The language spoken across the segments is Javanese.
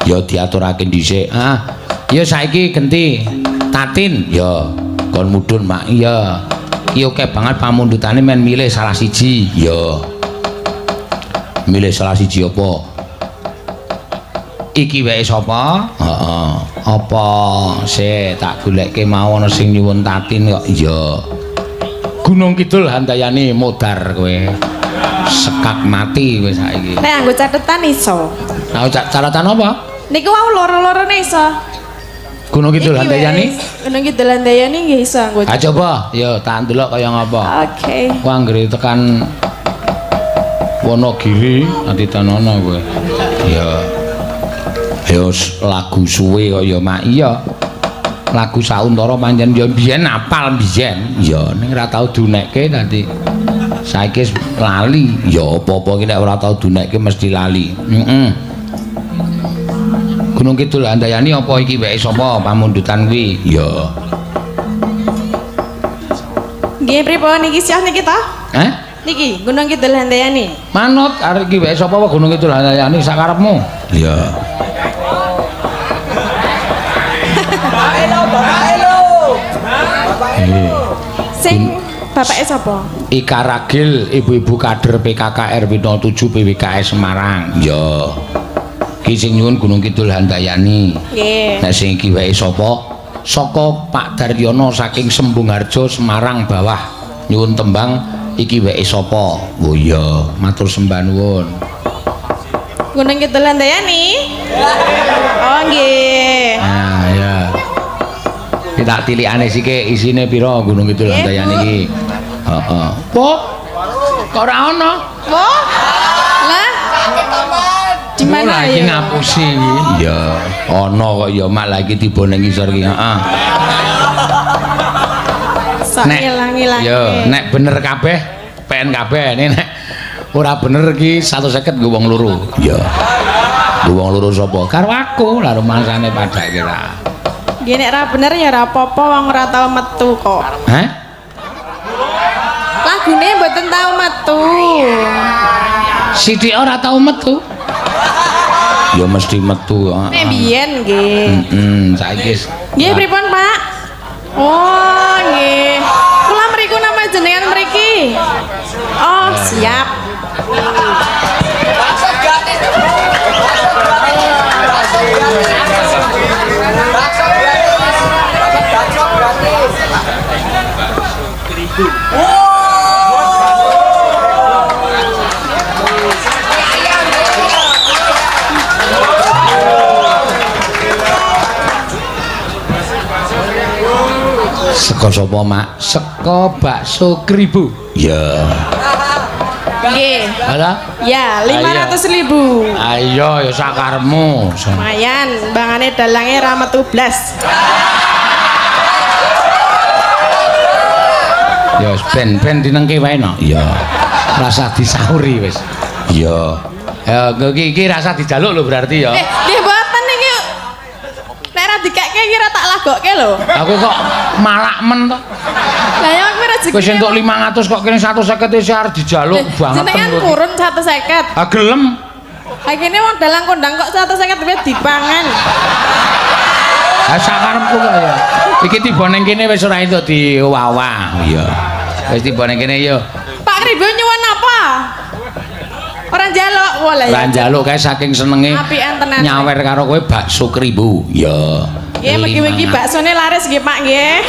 Ya diaturake dhisik. Ah, ya saiki genti Tatin. Ya, kon mudhun, Mak. Iya. Ki oke banget pamundhutane men milih salah siji. Ya. Milih salah siji apa? Iki wae sapa? Heeh. Apa sik tak goleke mau ana sing nyuwun Tatin kok. Iya. Gunung Kidul Handayani modar kowe. Sekak mati kowe saiki. Nek anggo catetan iso. Nah, catatan apa? Niku wau loro-lorone iso. Gunung Kidul Handayani? Gunung Kidul Handayani nggih iso anggo. Ha coba, ya tak ndelok kaya ngapa. Oke. Ku anggere tekan Wonogiri nanti tanono kowe. Ya. Ya lagu suwe kaya Mak. Iya. Lagu sauntara pancen ya biyen apal biyen. Ya ning ora tau dunekke dadi saiki lali. Ya apa-apa iki nek ora tau dunekke mesti lali. Heeh. Gunung Kidul Handayani apa iki weke sapa pamundutan kuwi? Ya. Nggih pripun niki siah niki ta? Hah? Niki Gunung Kidul Handayani. Manut arek iki weke sapa apa Gunung Kidul Handayani sakarepmu? Iya. Sing bapake sapa? Ika Ragil, ibu-ibu kader PKK RW 07 PWKS Semarang. Ya. Iki sing nyuwun Gunung Kidul Handayani. Nggih. Nek sing iki wae sapa? Saka Pak Daryono saking Sembungharjo Semarang bawah. Nyuwun tembang iki wae sapa? Oh iya, matur sembah nuwun. Gunung Kidul Handayani? Oh nggih. Ah ya. Kita tilikane sike isine pira Gunung Kidul Handayani iki? Heeh. Po? Kok ora ana? Po? Lah? Di mana ya? Iki ngapusi iki. Ya, ana kok ya Mak lha iki tiba ning ngisor iki. Heeh. Sak ngilang-ilange. Ya, nek bener kabeh PN kabeh. Nek ora bener iki 150 nggo wong loro. Ya. Nggo wong loro sapa? Karo aku lah rumangsane padha kira. Nggih nek ora bener ya ora apa-apa wong ora tau metu kok. Hah? Lagune mboten tau metu. Sithik ora tau metu. Ya mesti metu. Nek biyen nggih. Heeh, saiki. Nggih pripun, Pak? Oh, nggih. Kula mriku napa jenengan mriki? Oh, siap. Bakso gratis. Bakso gratis. Bakso gratis. Bakso gratis. Kribu. Seko sapa, Mak? Seko bakso kribu. Ya. Nggih. Ala? Ya, 500.000. Ayo ya sakarmu. Lumayan, bangane dalange ra metu blas. Ya ben-ben dinengke wae no. Iya. Rasah disauri wis. Iya. Ya iki iki rasah dijaluk lho berarti ya. Nggih mboten niki. Nek ra dikekke iki ra tak lagokke lho. Aku kok malak men to. Lah ya kuwi rezeki. Wis entuk 500 kok kene 150 isih arep dijaluk banget. Jenengan purun 150. Ah gelem. Ha kene wong dalang kondang kok 150 wis dipangan. Ha sakarepku kok ya. Iki tiba ning kene wis ora entuk diwawah. Iya. Wis tiba ning kene ya. Pak Kribo nyuwun apa? Ora njaluk, walah ya. Ora njaluk kae saking senenge. Apian tenan. Nyawer karo kowe bakso kribo. Ya. Nggih, mugi-mugi baksone laris nggih, Pak nggih.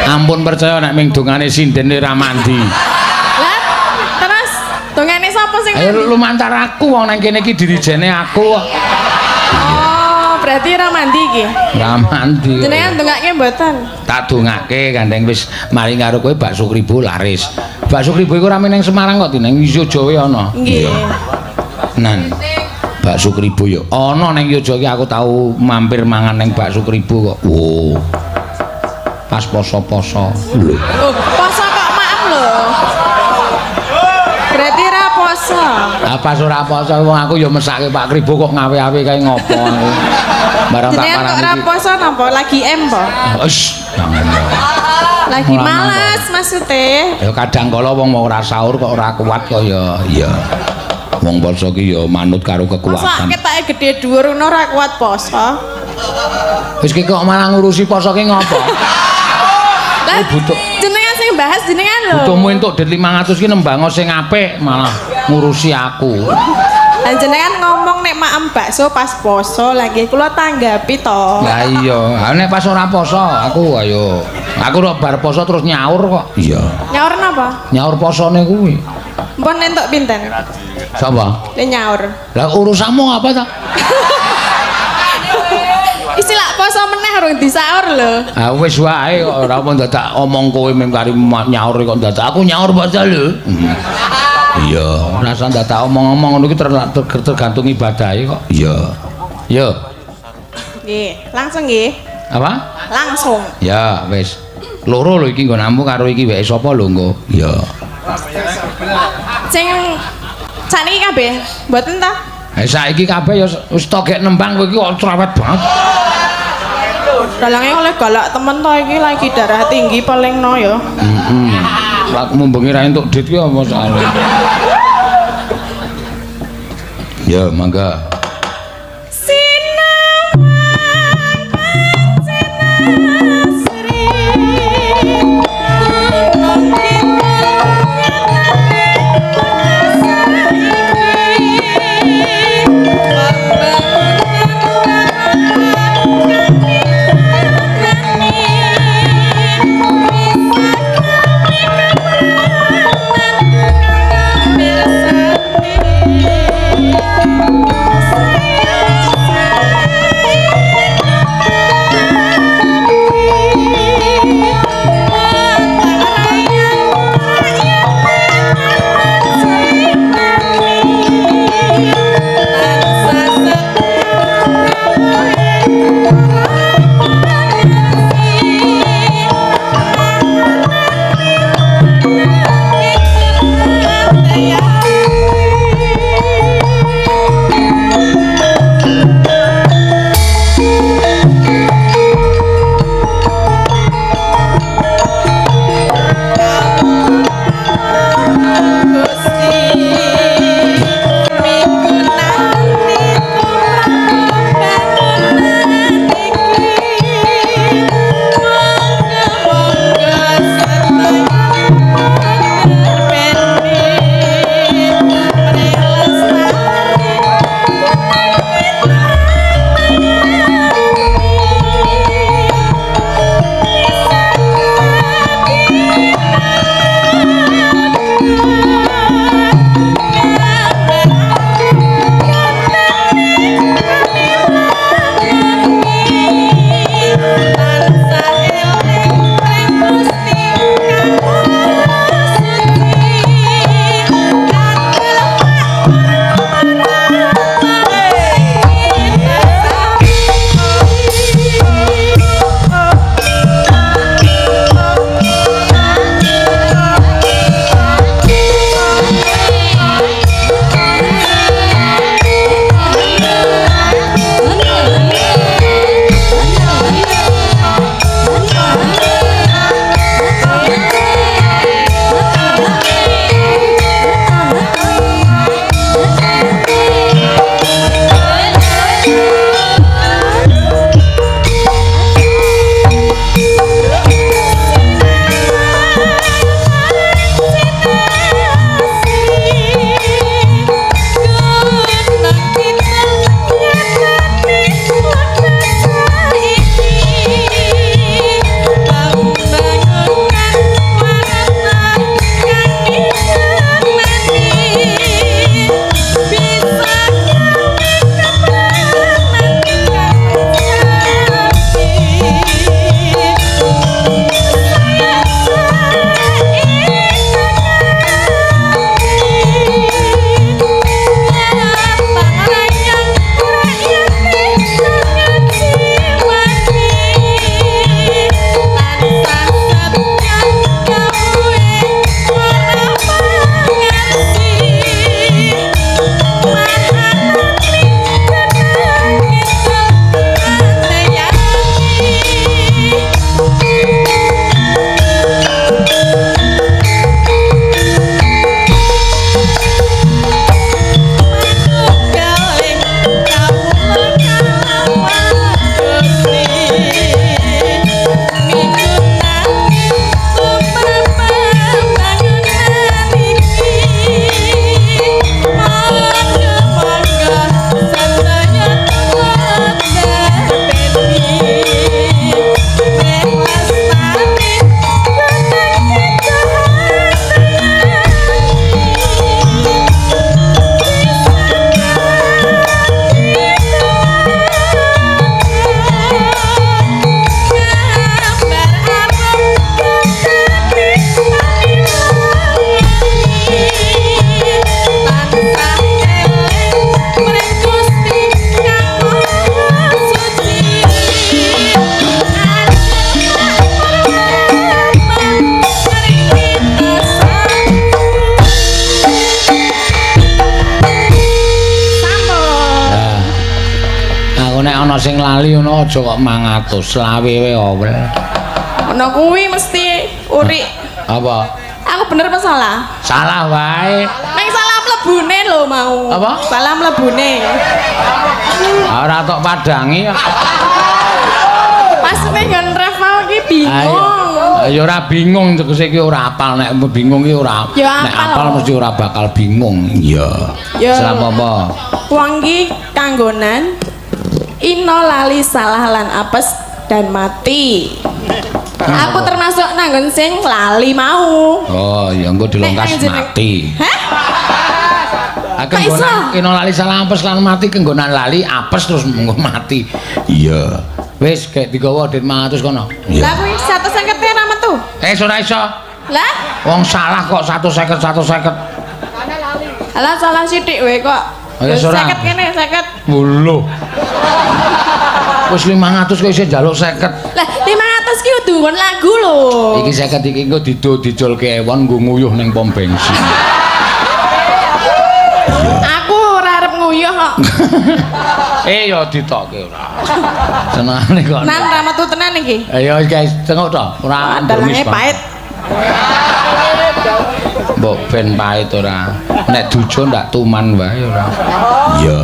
Ampun percaya nek ming dongane sinden ora mandi. Lah, terus dongane sapa sing mandi? Ayo lumantar aku wong nang kene iki dirijene aku kok. Oh, berarti ora mandi iki. Ora mandi. Jenengan dongake mboten? Tak dongake gandeng wis mari karo kowe bakso kribo laris. Bakso kribo iku rame ning Semarang kok ning Yogyakarta ana. Nggih. Nan. Bakso kribo ya ana ning Yogyakarta iki aku tau mampir mangan ning bakso kribo kok. Oh. Pas poso-poso. Lho. Oh, poso kok maem lho. Berarti ora poso. Ah pas ora poso wong aku ya mesake Pak Kribo kok ngawe-awe kae ngopo aku. Barang tak parani. Kok ora poso napa lagi M po? Wis, jangan. Lagi males maksudnya. Ya kadang kala wong mau ora sahur kok ora kuat kok ya. Iya. Wong poso ki ya manut karo Masa kekuatan. ketake gedhe dhuwur ngono ora kuat poso. Wis ki kok malah ngurusi poso ki ngopo? Lah butuh. jenengan sing bahas jenengan lho. Butuhmu entuk dit 500 ki nembang sing apik malah ngurusi aku. Lah jenengan ngomong nek maem bakso pas poso lagi kula tanggapi to. Lah iya, ha nek pas ora poso aku ayo. Aku ora bar poso terus nyaur kok. Iya. Nyaur napa? Nyaur posone kuwi. Mpun entuk pinten? Sapa? Nek nyaur. Lah urusanmu apa ta? Istilah poso meneh urung disaur lho. Ah wis wae kok ora apa dadak omong kowe mung kari nyaur kok dadak aku nyaur poso lho. Iya, rasa dadak omong-omong ngono iki tergantung ibadahe kok. Iya. Yo. Nggih, langsung nggih. Apa? Langsung. Ya wis. Loro lho iki nggonamu karo iki weke sapa lho engko. Iya. Sing sakniki kabeh mboten ta? Eh saiki kabeh ya wis togek nembang kowe iki kok cerewet banget. Dalange oleh galak temen to iki lagi darah tinggi paling no ya. Heeh. Lak mumbengi ra entuk dit ki apa soalé. Ya mangga. Sinawang pancen asri gunung kidul nyatane saiki pembangunan. Aku nek ana sing lali ngono aja kok 500, selawe wae owel. Ono kuwi mesti urik. Apa? Aku bener apa salah? Salah wae. Neng salah mlebune lho mau. Apa? Salah mlebune. Ora tok padangi. Pas ning nggon ref mau ki bingung. Ya ora bingung tegese ki ora apal, nek bingung ki ora. Ya, nek apal mesti ora bakal bingung. Iya. Ya. Salah apa? Wong ki kanggonan ino lali salah lan apes dan mati. Aku termasuk nanggon sing lali mau. Oh, ya engko dilongkas mati. Hah? Kenggonan ino lali salah apes lan mati, kenggonan lali apes terus mengko mati. Iya. Wis gek digawa dit 500 kono. Lah kuwi 150 ora metu. Eh ora iso. Lah wong salah kok 150 150. Alah salah sithik wae kok. Wis ora. 50 kene 50. Lho. Wis 500 kok isih njaluk 50. Lah 500 ki kudu nggon lagu lho. Iki 50 iki engko didol-dijolke ewon nggo nguyuh ning pom bensin. Aku ora arep nguyuh kok. Eh ya ditokke ora. Senengane kok. Nan ra metu tenan iki. Ayo guys, tengok to, ora dalange pahit. Mbok ben pahit ora. Nek dujo ndak tuman wae ora. Iya.